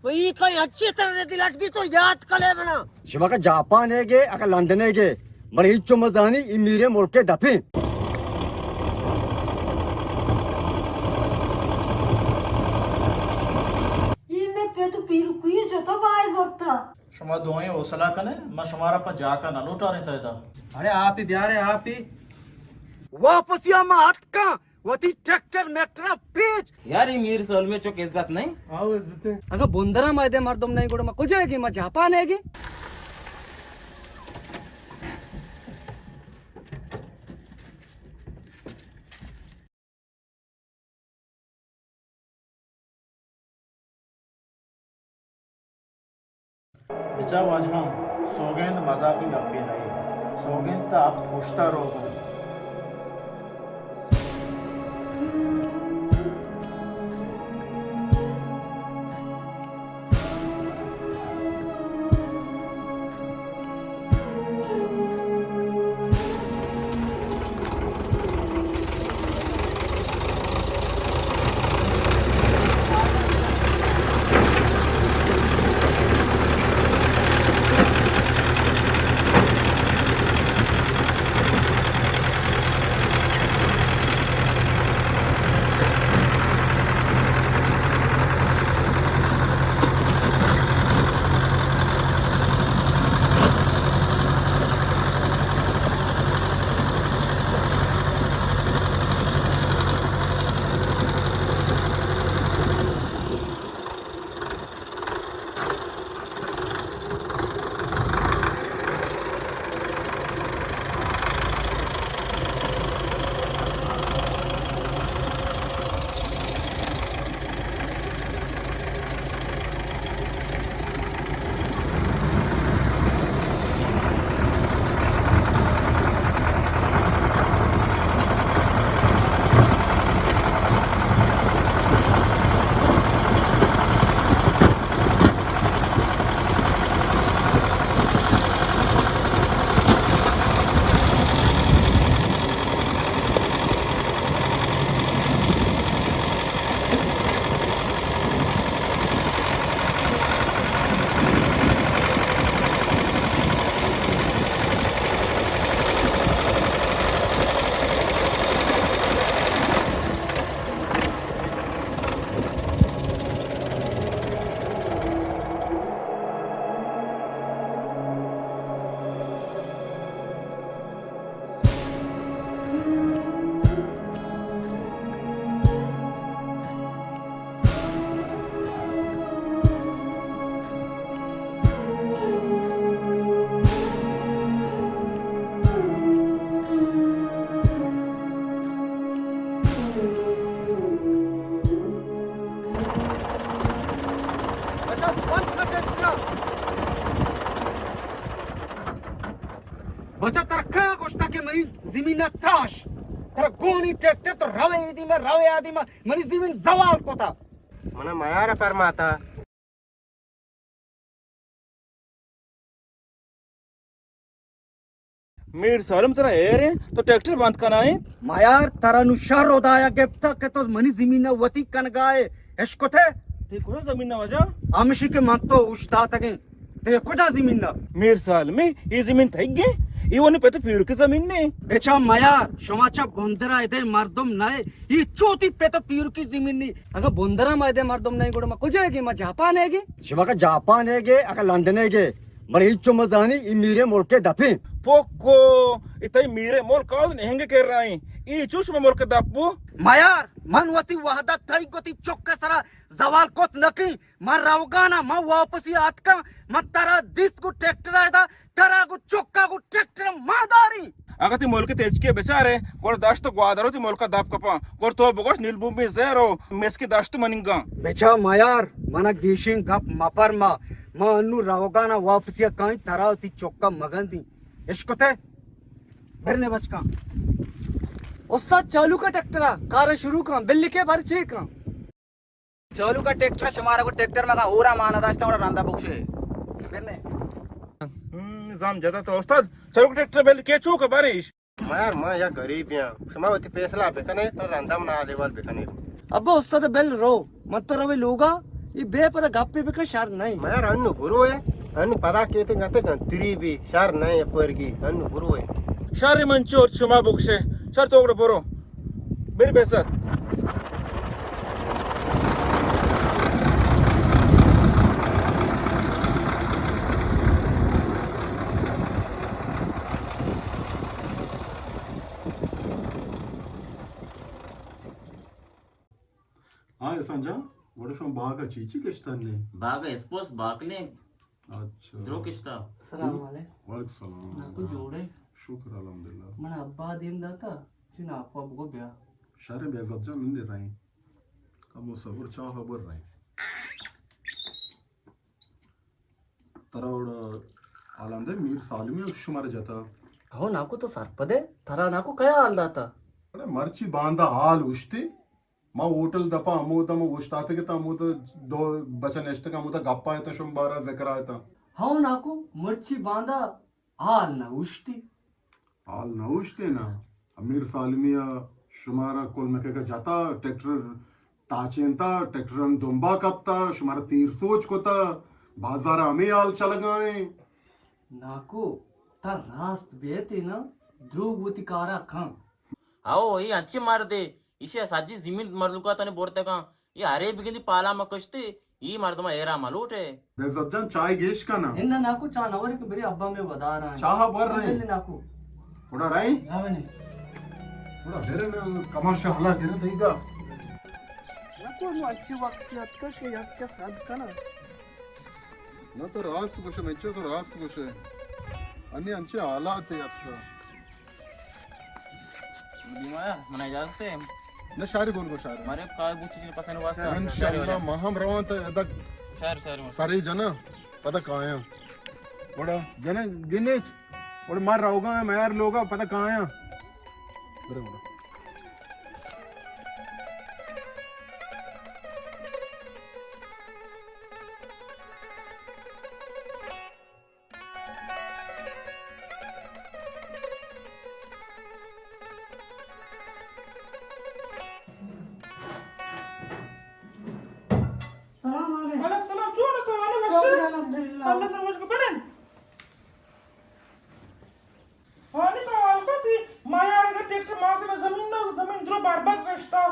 تو ای کئی اچھی طرح ردی لٹ دی تو یاد کلے بنا۔ شما کا جاپان ہے گے، اگا لندن ہے گے، بلے ہچو مزانی ای میرے ملک دپیں۔ ای میں پہ تو پیرو کوئی جو تو بائے زورتا۔ شما دوئیں حوصلہ کنے، من شمارا پہ جاکا نہ لوٹاریں تیدا۔ اڑے آپ ہی بیارے، آپ ہی۔ واپسی ما اتکاں، وتی ٹریکٹر میکٹر پیچ۔ یار، یہ میر سالمی چک عزت نہیں؟ آؤ، عزت ہے۔ اگر بندرا ما دے مردم نہیں، گڑا ما کجا ہے گی؟ ما جاپان ہے گی۔ بچا واجہاں، سوگند مزاکیں گپے نہ ایں۔ سوگند تہ ہپت پشتا روگ اوں۔ بچا، ترا کیا گوشتا کہ منی زمین ءَ تراش؟ ترا گونی ٹریکٹر، تو روے اے دیما، روے آ دیما، منی زمین زوال کتا۔ منا میار فرماتا۔ میر سالم، ترا ہیر ایں، تو ٹریکٹر بند کنائیں؟ میار، ترا نو شر ہدایا گپتا کہ تو منی زمین ءَ وتی کنگائے، اشکتے؟ تئی کجا زمین ءَ واجہ؟ ہمشی کہ من تو اوشتاتگیں۔ تئی کجا زمین ءَ؟ میر سالمی، اے زمین تئیگیں؟ اے ونی پت پیرکی زمین نے؟ بچا میار، شما چا بندرا ادے مردم نئے، اے چوتی پت پیرکی زمین نے۔ اگا بندرا ما ادے مردم نئے، گڑا ما کجا گے؟ ما جاپان ہے گے؟ شما کا جاپان ہے گے، اگا لندن ہے گے، بلے ہچو مزانی اے میرے ملک دپیں۔ پوکو، اے تئی میرے ملک آ نہنگ کر رہا ہیں۔ اے چو شما ملک دپ بو؟ میار، من وتی وحدت تئی گوتی چک سرا زوال کت نکیں۔ من روگانا، من واپسی آتکاں، من ترا دیست گو ٹریکٹر ءَ دا، ترا گو چکا گو ٹریکٹر ما داریں۔ اگاں تئی ملک تچکے بچارے، گڑا دشت گوادر تئی ملک دپ کپاں، گڑا تو بگوش نیل بومبی زہر و مسکی دشت مننگاں۔ بچا میار، منا گیشیں گپ مپرما، من انو روگانا واپسی کائیں، ترا تئی چکا مگندیں۔ اشکتے؟ برنے بچکاں۔ استاد چالو کا ٹریکٹر کار شروع کن، بل کے بھر چے کن۔ چالو کا ٹریکٹر، شمارا کو ٹریکٹر مگا ہورا مانا داشتا، اور رندا بکشے۔ بنے۔ ہم، زام جتا تو استاد، چالو کا ٹریکٹر بل کے چو کا بارش؟ ما یار، ما یا غریب یاں، شما وتی فیصلہ بکنے، پر رندا منا لیول بکنے۔ ابا استاد بل رو، من تو روی لوگا، اے بے پدا گپے بکن، شر نہ ایں۔ ما یار انو برو اے، انو پدا کیتے گتے کن تری بی، شر نہ ایں اپرگی، انو برو اے۔ شر من چور شما بکشے، شر تو گڑا برو۔ بر بے سر۔ ہاں احسان جان، گڑا شما باغ ء چی چی کشتن نے؟ باغ ء اسپوس باکلیں اچھا۔ درو کشتا۔ السلام علیکم۔ وعلیکم السلام۔ ناکو جوڑے؟ شکر الحمدللہ۔ من ابا دیم داتا، چی ناکو بگو بیا۔ شر بے عزت جان نندے رہیں۔ کمو صبر چا خبر رہیں۔ ترا وڑا حالان دے میر سالمی شمارا جتا۔ ہو ناکو تو سرپدے، ترا ناکو کیا حال داتا؟ اڑے مرچی باندا حال اشتے۔ ما ہوٹل دپا ہمودا ما اوشتاتگ اتاں، ہمودا دو بچہ نشتگ، ہمودا گپا اتاں، شم بارا ذکرا اتاں۔ ہو ناکو، مرچی باندا حال نہ اوشتی۔ حال نہ اوشتی نا۔ امیر سالمی ء شمارا کل مکہ کا جتا، ٹریکٹر تاچینتا، ٹریکٹر دمبا کپتا، شمارا تیر سوچ کتا، بازار ہمیں حال چلگائیں۔ ناکو، تا راست بیتی نا، دروگ وتی کارا کن۔ ہو، اے انچیں مردے، ایشی ء سجی زمین مردوکاتانی برتگاں، اے ہرے بگندی پالا ما کشتے، اے مردم ء ایرا ملوٹ ہے۔ بے عزت جان، چائے گیش کا نا؟ انہ ناکو، چاہ نہ ورے کہ برے ابا میں ودار آئیں۔ چاہ بر رہے۔ بلے ناکو۔ تھوڑا رہے؟ ہاں بنے۔ تھوڑا بھر میں کماشا ہلا گر دے گا۔ ناکو، نو اچھی وقت یاد کر کہ یاد کیا سب کنا۔ نہ تو راست گوشے، میں تو راست گوشے۔ انی انچے حالات ہے یاد کر۔ دیما، من اجازت ہے؟ نہ، شاری گون کو شاری۔ مارے کار بوچی چیز پسند واسطہ۔ انشاءاللہ، ما ہم روان تا ادا۔ شاری، شاری۔ ساری جنا، پتہ کایاں۔ وڑا جنا گنیش، وڑا مار روگا، میار لوگا، پتہ کایاں۔ برے وڑا۔ سلام علیکم۔ وعلیکم سلام۔ چون تو؟ آنے وش؟ شکر الحمدللہ۔ اللہ تو وش کو بلن۔ آنے تو حال کو تی میار اگر ٹریکٹر مارتے میں زمین نہ، زمین درو برباد رشتا۔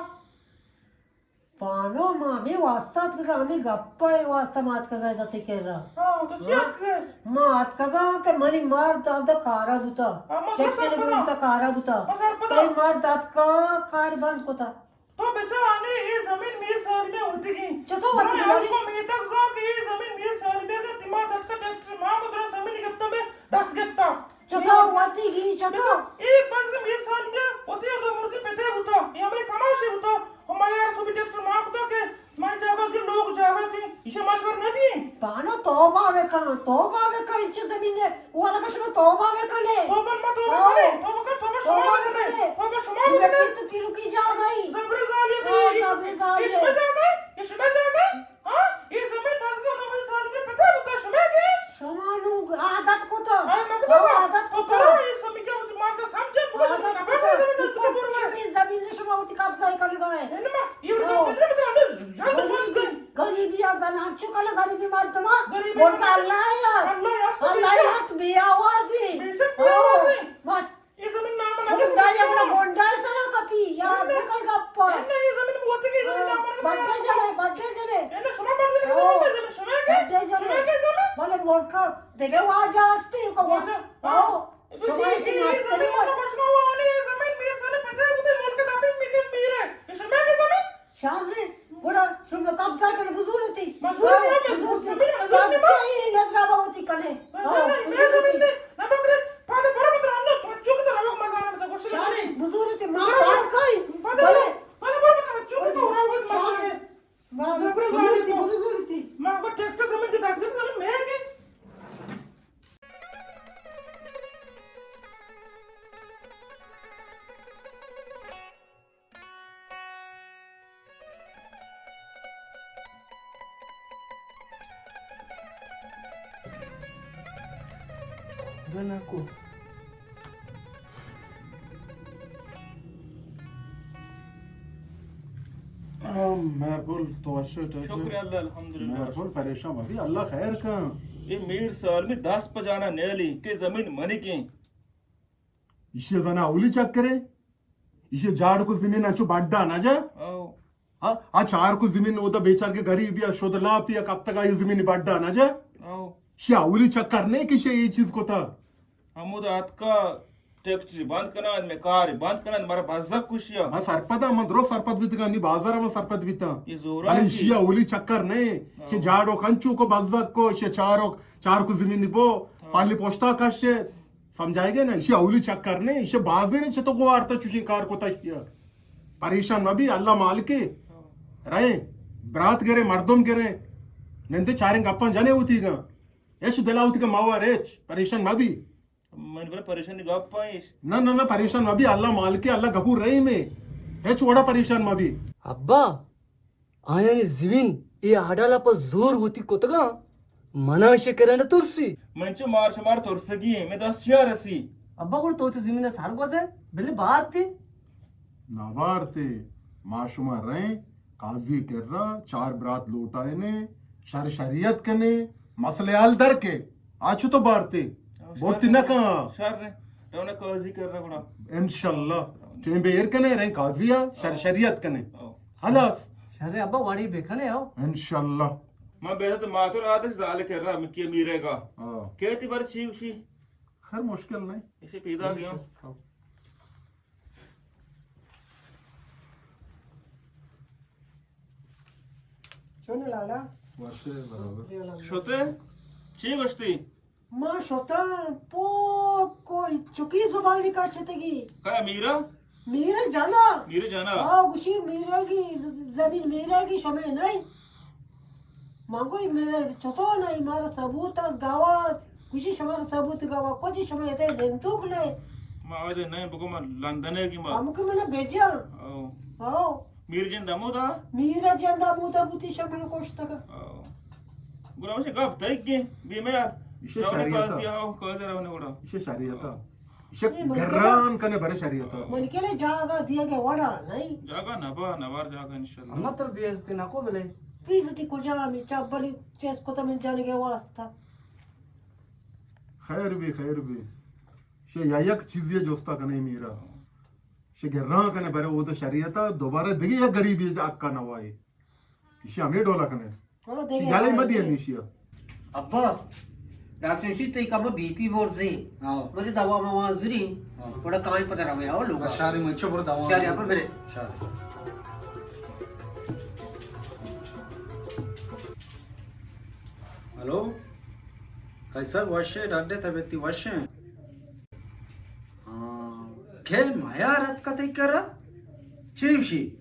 پانو، ما ہمے واسطہ اتکگا، ہمے گپ ء واسطہ ما اتکگا ادا تئی کرا۔ ہاں، تو چی اتکگ؟ ما اتکگا کہ منی مرد ادا کارا بوتا۔ ہاں، ما ٹریکٹر سرپداں۔ بوتا کارا بوتا۔ ما سرپداں۔ تئی مرد اتکا کار بند کتا۔ تو بچا آنے اے زمین میر سالمی ء وتگی۔ چطور وتگی؟ من بلے؟ کو میتگ زان کہ اے زمین میر سالمی ء، تئی مرد اتکا ٹریکٹر ما کو درا زمین گپتا، میں دست گپتا۔ چطور وتیگی، چطور؟ اے بزگ میر سالمی ء وتی اگاں مردی پتے بوتا، اے ہمے کماشے بوتا، و ما یار سو بھی ٹریکٹر مان کتا کہ مئے جاگہ کہ لوگ جاگہ کہ ایشا مشور نہ دیں۔ پانو توبہ بکن، توبہ بکن، انچو زمین ہے، وہ الگ شما توبہ بکنے۔ توبہ ما توبہ او۔ کنے، توبہ کن، توبہ شما توبہ بکنے، بکنے۔ توبہ شما یہ بکنے۔ پیت پیرو کی جاگہ ہی۔ صبر زالی ہاں، دی، صبر زالی۔ ایشما جاگہ، ایشما جاگہ۔ ہاں؟ اے زمین بازگا نو سال کے پتہ بوتا شما کے؟ شما نو عادت کتا۔ ہاں، مگہ او بابا، عادت او کتا۔ کرو، اے زمین کیا ہوتی؟ مارتا سمجھن، بڑا عادت زمین کتا۔ نہ کرو، زمین نہ کرو۔ شما زمین نے شما ہوتی قبضہ کر گئے۔ ہے نا، یہ بڑا او۔ مطلب، مطلب، ہمیں جان غریبی، بہت گن۔ غریبی یا زنان چکا نا، غریبی مردما۔ غریبی برزا مردما۔ اللہ یا۔ اللہ یا۔ اللہ یا ہٹ بے آوازی۔ بے شک بے او۔ آوازی۔ بس۔ اے زمین نام نہ، گونڈا یا بڑا گونڈا سرا کپی، یا نہ۔ نکل گپا۔ اے نہ، اے زمین موتگی، زمین نام نہ۔ بڈے جنے، بڈے جنے۔ اے نہ، شما بڈے جنے، او، زمین شما کے؟ بڈے جنے۔ شما کے زمین؟ بلے ملک دیگه واجہ ہستی کو۔ واجہ، ہاں۔ او، اے تو شما جی، چی اے مستری زمین ہو؟ نہ، شما وانی، اے زمین میر سال پتہ بوتے ملک داپی میکن میرے۔ اے شما کے زمین؟ شاغی، گڑا شما قبضہ کن بزورتی۔ مزور ہاں، نہ، بزورتی۔ زمین مزور سب نہ۔ چاہیے نظر آبا ہوتی کنے۔ ہاں، ہاں، ہاں، میر بزورتی۔ زمین دے۔ نہ بکرے، پادا برو مت رانو، تو چوک تو روک مزانا تو گوشت۔ شاغی، بزورتی، ما برو، پاد کئی۔ پادا بلے۔ برو، پادا برو مت رانو، چوک تو روک مزانا۔ ما بزورتی، بزورتی۔ ما کو ٹریکٹر زمین کے دس گز زمین میں کے۔ دنکو۔ او مہرپل، تو وش ئے؟ شکر اللہ، الحمدللہ۔ مہرپل، پریشان مبی، اللہ خیر کن۔ اے میر سالمی دست پہ جانا نیلی کہ زمین منی کیں۔ ایشی زنا اولی چکرے۔ ایشی جاڑ کو زمین انچو بڈا نہ جا۔ او۔ ہاں، آ چار کو زمین اودا بیچار کے غریب یا شد لاپی یا کب تک آئی زمین بڈا نہ جا۔ او۔ شی اولی چکر نے کہ شی اے چیز کو تھا۔ ہمود آتکا ٹیکٹری بند کنن، مئے کار بند کنن، مارا بزگ کشیا۔ من سرپد آں، من درست سرپد بیتگاں، نی بازار من سرپد بیتاں۔ اے زورا بلے کی؟ ایشی اولی چکر نہ ایں، ہاں۔ ایشی جاڑو کنچو کو بزگ کو، ایشی چارو، چار کو زمین بو، ہاں۔ پالی پوشتا کشے، سمجھائے گئے نا؟ ایشی اولی چکر نہ ایں، ایشی بازے نے چتو گوارتا چوشیں کار کو تشیا۔ پریشان مبی، اللہ مالکے۔ ہاں۔ رہے، برات گرے، مردم گرے، نندے چاریں گپاں جنے ہوتی گا۔ ہچ دلا ہوتی گا ماوا ریچ، پریشان مبی۔ من بر پریشانی گپ آئیش۔ نہ، نہ، نہ، پریشان مبی، اللہ مالکے، اللہ غفور رحیمے۔ ہچ وڑا پریشان مبی۔ ابا، آیانی زمین اے آڈالا پہ زور وتی کتگاں، منا شکرانہ ترسی۔ من چو مار شمار ترسگی ایں، مئے دست چیا رسی؟ ابا، گڑا تو وتی زمین سر گوزے، بلے بارتے۔ نہ بارتے، ما شما رہیں، قاضی کرا چار برات لوٹائینے، شر شریعت کنے، مسئلہ حل در کے۔ آ چو تو بارتے؟ او، بورتی شر نہ کن۔ شر نے۔ رونے قاضی کرا گڑا۔ انشاءاللہ۔ ٹیم بے ایر کنے، رہیں قاضی آ، شر او۔ شریعت کنے۔ او۔ خلاص۔ شر ابا، واڑی بے کنے، او۔ انشاءاللہ۔ ما بیرت ماتر آدش زال کرا، مکی میرے گا۔ او۔ کہتی بر چی گوشی؟ خیر، مشکل نہیں۔ اسے پیدا گیا۔ او۔ چون لالا؟ وشے برابر۔ شتے؟ چی گوشتی؟ ما شتاں پوک کو چکی زبانی کشتگی۔ کیا میرا؟ میرا جانا۔ میرا جانا؟ ہاں، گوشی میرا کی زمین میرا کی شمے نہیں۔ ما گوئی میرا چطور نہیں، مارا ثبوت است، گواہ۔ گوشی شمارا ثبوت گواہ، کجی شما اتے بندوق نہیں۔ ما آوازے نہیں، بگو ما لندن ہے کہ ما۔ ہم کہ منا بیجا۔ او۔ او۔ میر جند ہمودا؟ میر جند ہمودا بوتی، شمن کشتگ۔ او۔ گڑا وش گپ تئی گے، بے میار۔ ایشی رونے شریعت۔ قاضی آؤ، قاضی رونے گڑا۔ ایشی شریعت۔ ایشی اے من گران کنے برے شریعت۔ من کنے جاگہ دیگے وڑا نہیں۔ جاگہ نبا، نوار جاگہ انشاءاللہ۔ اما تر بے عزتی نہ کو بلے۔ بے عزتی کجا، ہمیں چا بلی چیز کو تو من جانے کے واسطہ۔ خیر بی، خیر بی۔ شے یا یک چیزی جوستا کنے میرا۔ شے گراں کنے برے او تو شریعتا دوبارہ دگہ یک غریبی جا حقا نوائے۔ ایشی ہمے ڈولا کنے۔ چلو، ایشی دیگہ یلہ مہ دیئے ایشی۔ ابا، ڈاکٹر شی تئی کم بی پی برزی۔ ہاں۔ مجھے دوا موا زوری۔ ہاں۔ بڑا کائیں پتہ روے، آؤ لوگا۔ شاری من چو بر دوا۔ شاری اپر میرے۔ شاری۔ ہلو۔ کئی سر وش ئے؟ ڈاکٹر طبیعت تئی وش ایں؟ ہاں۔ کئے میار اتکا تئی کرا؟ چے گوشی؟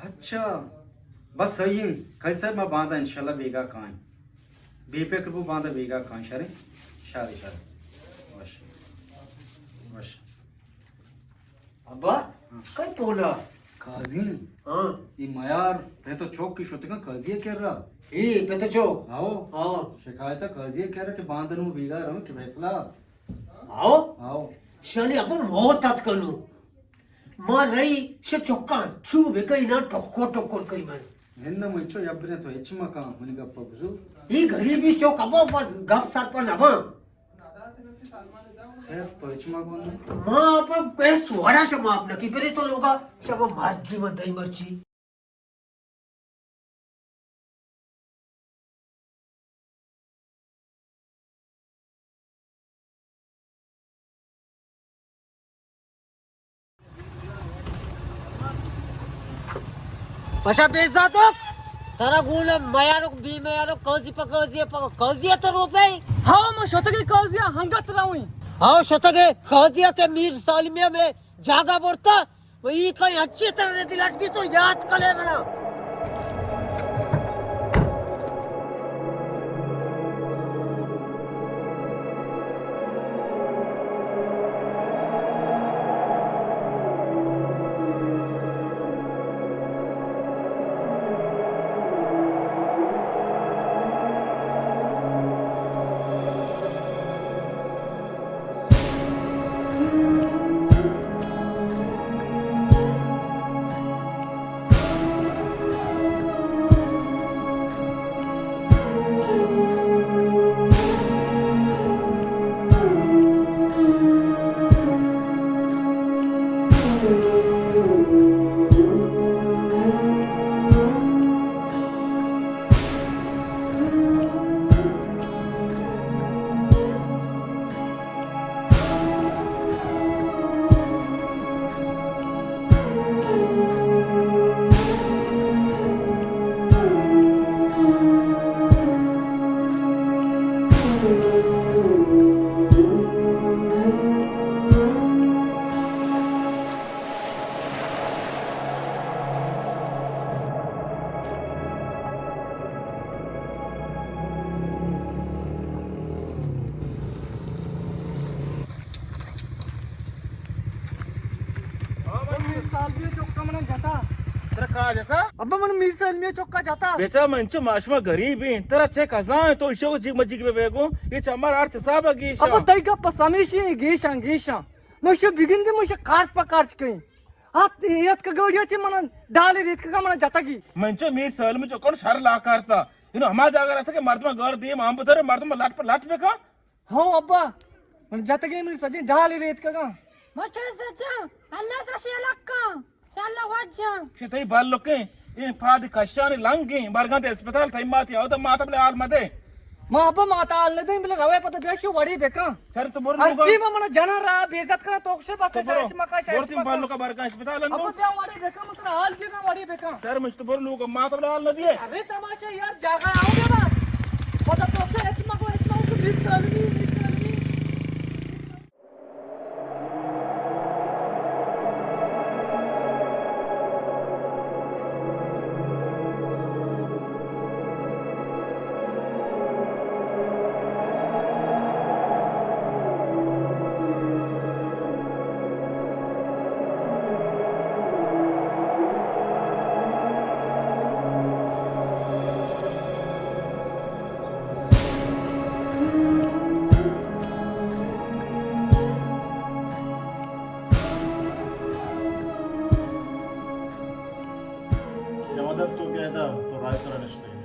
اچھا۔ بس صحیح ایں۔ کئی سر ما باندا انشاءاللہ بیگا کائیں۔ بے فکر بو، باندا بیگا کائیں۔ شریں؟ شریں، شریں۔ وش۔ وش۔ ابا، ہاں۔ کئی پولا؟ قاضی؟ ہاں۔ اے میار پہ تو چوک کی شتگاں قاضی کرا۔ اے پہ تو چوک؟ آؤ۔ ہاں۔ شکایت قاضی کرا کہ باندنو بیگا رو کہ فیصلہ۔ آؤ۔ آؤ۔ شانی ابا موت ات کنو۔ ما رئی شہ چکاں چو بکئی نا ٹکر ٹکر کئی من۔ ہن من چو یبرے تو ہچ مکان منی گپ بزو۔ اے غریبی چوک ابا بس گپ سر پر نباں۔ خیر، تو ہچ مہ گون۔ ما پہ ہچ وڑا شما آپ نہ کی، برے تو لوگا شما مردی من دئی مرچی۔ پشا بے عزتو، ترا گون میارک بی میارک قاضی پہ قاضی پہ قاضی تو روپے۔ ہاں، من شتگی قاضی ہنگت رویں۔ ہاں، شتگی قاضی کے میر سالمی میں جاگا برتا، وہ ای کئی اچھی طرح ردی لٹکی تو یاد کلے بنا۔ آ جتا؟ ابا من میر سالمی چکا جتا۔ بیچا من چو ما شما غریب ہیں، ترا چه قضا ہے، تو ایشو جیگ مجیگ بے بیگو، یہ چمار آرت حساب گیشا۔ ابا تئی گپ سمیشی گیشاں گیشاں۔ مشو بگندے مشو کارچ پہ کارچ کہیں۔ ہات یت کا گوڑیا چے من ڈالے ریت کا من جتگی۔ من چو میر سالمی چکن شر لا کارتا۔ انو ہما جاگہ رہتا کہ مردم گھر دیم ہم بدر مردم لٹ پہ لٹ بکا۔ ہو ابا، من جتگیں من سجیں ڈالے ریتکگاں۔ من چو سجاں، اللہ سر شیلک کن، شاء اللہ واجہ۔ کہ تئی بالکیں، اے پاد کشانی لنگیں، برگاں تے اسپتال تئی ماتی، او تو ماتا بلے حال مدے۔ ما ابا ماتا حال ندیں، بلے روے پتہ بیا شو وڑی بکن۔ سر تو برو ہر لوگا۔ ٹیم من جنا را بے عزت کرا تو شے بس تو برو، شاش مکا شاش برو تیم مکا۔ بالکا برگاں اسپتال انو۔ ابا بیا وڑی بکن، متر حال کنا وڑی بکن۔ سر مجھ تو برو لوگا، ماتا بلے حال ندیے۔ ارے تماشا یار، جاگہ آؤ گے بات۔ پتہ تو سے ہچ مگو، ہچ مگو کہ میر سالمی، میر سالمی۔ جمادر تو کہ ادا تو رائے سرا نشتگ ئے۔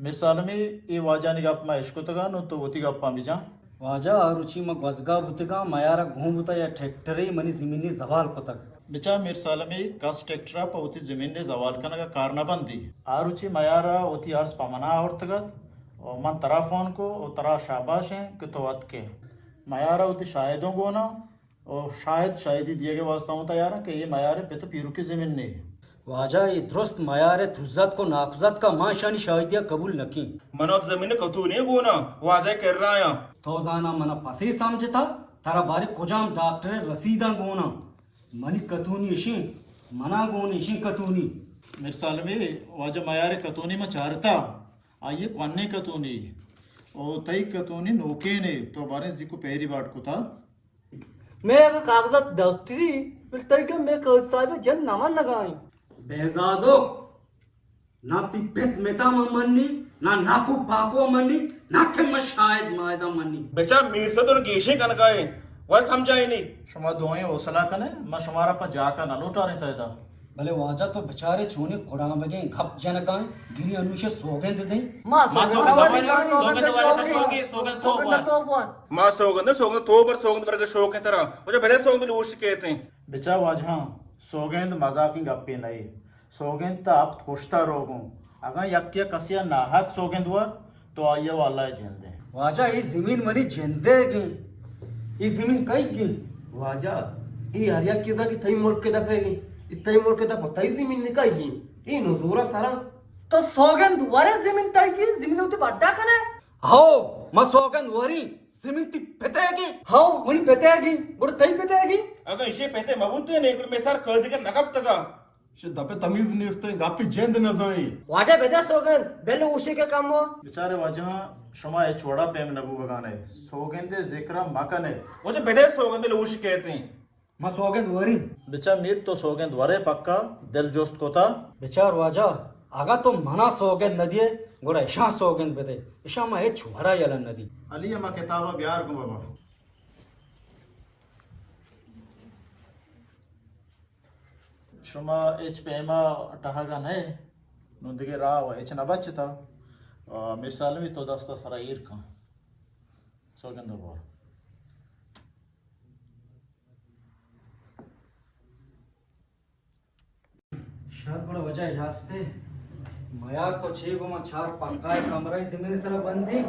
میر سالمی، اے واجہانی گپ ما اشکتگاں، نوں تو وتی گپاں بجاں۔ واجہ، آ روچی ما گوزگا بوتگاں، میارا گون بوتا یا ٹریکٹرے منی زمینی زوال کتگ۔ بچار میر سالمی، کس ٹریکٹرا پہ وتی زمینی زوال کنگا کار نہ بندی۔ آ روچی میارا وتی عرض پہ منا آورتگ ات و من ترا فون کو و ترا شاباش ایں کہ تو اتکے۔ میارا وتی شاہدوں گونا و شاہد شاہدی دیگ ءِ واسطہ اوں تیار آں کہ اے میار ءِ پت ءُ پیرکی زمین نے۔ واجہ، اے درست میار ءِ ترزتک ءُ ناکوزتک ءَ، ما اشانی شاہدی ءَ قبول نہ کیں۔ من وت زمین ءِ کتونی گون آں، واجہ ءِ کرا آں۔ تو زاناں من ءَ پسے سمجھتا؟ ترا باریں کجام ڈاکٹر ءِ رسیداں گون آں؟ منی کتونی اشیں، من ءَ گون اشیں کتونی۔ میر سالمی، واجہ میار ءِ کتونی من چارتا، آئی ءِ کوہنیں کتونی، او تئی کتونی نوکینے، تو باریں زیکو پیری باٹ کتا۔ مئے اگاں کاغذات دفتری، بلے تئی گم مئے قاضی صاحب ءِ جند نہ منگ ءَ ایں۔ بہزادو، نہ تئی پت متا من منی، نہ ناکو پاکو منی، نہ کہ من شاہد ماہداں منی۔ بچار میر صاحب تو گیشیں کنگ ءَ ئے، وت سمجھائینی۔ شما دوئیں حوصلہ کنے، من شمارا پہ جاکا نہ لوٹارینتا ادا۔ بلے واجہ تو بچارے چونیں کڑامبگیں گپ جنگائیں، گری انوشے سوگند دیں۔ ما سوگند واریں، سوگند واریں، سوگند، سوگند تو بوان۔ ما سوگند، سوگند تو بر، سوگند بر شوق ایں ترا۔ واجہ بدے سوگند لوش کیت ایں۔ بچار واجہاں، سوگند مزاکیں گپے نہ ایں۔ سوگند تا ہپت پشتا روگوں۔ اگاں یکے کسے ءَ ناحق سوگند وارت، تو آئی ءَ و اللہ ءِ جند ایں۔ واجہ، اے زمین منی جندیگیں۔ اے زمین کئیگیں؟ واجہ، اے ہر یکے زانت کہ تئی ملک ءِ دپ ئیگیں۔ اے تئی ملک ءِ دپ، تئی زمین نکئیگیں۔ اے نزور ءِ سرا۔ تو سوگند ورے زمین تئیگیں، زمین وتی بڈا کنے؟ ہو، ما سوگند وریں، زمین تئی پتئیگیں۔ ہو، منی پتئیگیں، گڑا تئی پتئیگیں؟ اگاں ایشی پتے مبوتیں نے، گڑا مئے سر قاضی ءِ کرا نہ کپتگا۔ شے دپ ءَ تمیز نیستیں، گپی جند نزائیں۔ واجہ بدے سوگند، بل اوشی کے کمو۔ بچارے واجہاں، شما ہچ وڑا پیم نہ بوگانے، سوگندے ذکرا مکنے۔ واجہ بدے سوگند، بل اوشی کیت ایں۔ ما سوگند وریں۔ بچار میر تو سوگند ورے پکا، دل جست کتا۔ بچار واجہ، اگاں تو منا سوگند نہ دیئے، گڑا اشاں سوگند بدے، اشاں ما ہچ وڑا یلہ نہ دیں۔ علی، ہما کتابا بیار گوں بابا۔ شما ہچ پیما ٹہگا نہ ئے، نوں دگہ راہ و ہچ نہ بچتا۔ آ، میر سالمی تو دستا سرا ایر کن۔ سوگند بور۔ شر، گڑا واجہ اجازت ئے۔ میار تو چے گوں، ما چار پکائے کمرہ زمین سرا بندی۔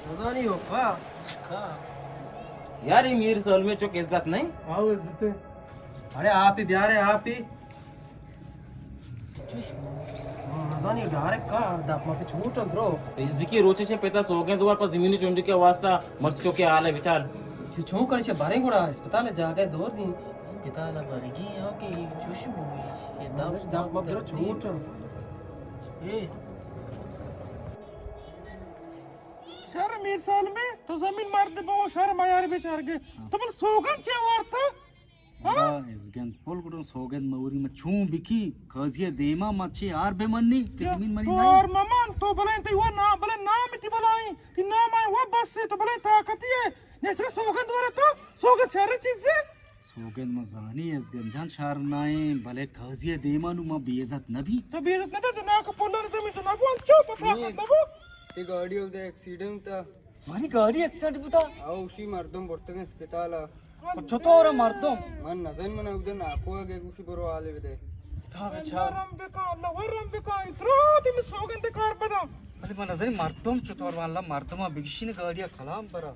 نزانی ہو، ہاں۔ یار، یہ میر سالمے چک عزت نہیں؟ آؤ، عزت ہے۔ ارے، آپ ہی بیارے، آپ ہی۔ ہاں، نزانی، ڈائریکٹ کا دپ ما پہ چھوٹ انت رو۔ ازدکی روچے چہ پتا سوگند وار پہ زمینی چنڈی کے واسطہ مرچ چوکے حال ہے بچار۔ چو، چون کرے چہ باریں گڑا اسپتال جاگہ دور دیں۔ اسپتال برگی ہاں کہ چوش بوئی۔ دپ ما پہ چھوٹ۔ اے۔ شر میر سالمے، تو زمین مرد بو، شر میار بیچارگے۔ تو من سوگند چے وارتا؟ ہاں؟ ازگند پل گٹن سوگند موری، من چون بکی؟ قاضی دیما ما چے آر بہ منی کہ زمین منی تو نہیں؟ آر ممان، تو بلے تی وہ نام، بلے نام تی بلائیں، تی نام آئے وہ بس سے، تو بلے طاقتی ہے۔ نیچے سوگند ورا تو، سوگند شر چیز ہے۔ سوگند من زانی ازگند جان شر نائیں، بلے قاضی دیما نو ما بے عزت نبی۔ تو بے عزت نبی، تو ناکو پلر زمین تو نبو، چو پتا نبو۔ تی گاڑی ہو دے ایکسیڈنٹ تا۔ مانی گاڑی ایکسیڈنٹ بوتا؟ آؤ، اوشی مردم برتگیں اسپتال ء۔ چطور ء مردم؟ من نزن، من اودے ناکو ء گوشی برو حالے بدے۔ تا بچار۔ اللہ رحم بکا، اللہ ورحم بکا، اترا دی من سوگند کار بدم۔ بلے من نزن مردم چطور، واللہ مردم ء بگشین گاڑی ء کلام برا۔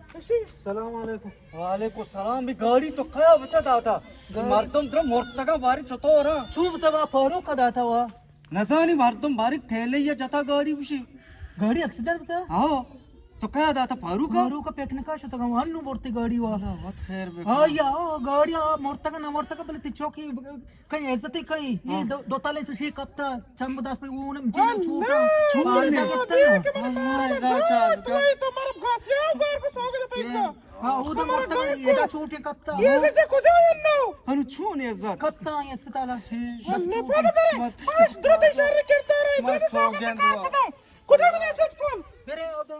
سلام علیکم۔ وعلیکم السلام۔ بی گاڑی تو کیا بچا داتا؟ مردم در مرتگا باری چطور ء؟ چون بتا با پاروک داتا وا؟ نزانی مردم باری ٹھیلے یا جتا گاڑی گوشی۔ گاڑی ایکسیڈنٹ بتا؟ ہاں۔ تو کیا داتا پاروکا؟ پاروکا پکنکا شتگا، انو برتے گاڑی وا۔ اللہ وت خیر بکا۔ ہاں یا، او گاڑی آ مرتگا نہ مرتگا، بلے تی چوکی کئی عزت کئی۔ یہ دو، دو تالے تو شی کپتا، چم دس پہ اونم جن چھوٹا۔ چھوٹا گپتا۔ اللہ عزت چاز کا۔ تو مر گاسیا گار کو سوگے تے۔ ہاں، او تو مرتگا، یہ دا چھوٹے کپتا۔ یہ سے کجا انو؟ ہنو چون عزت؟ کپتا ہے اسپتال۔ اللہ پاک برے، پاش درد شر کردار ہے، درد سوگند وا۔ کجا گنے عزت کن؟ برے او دا۔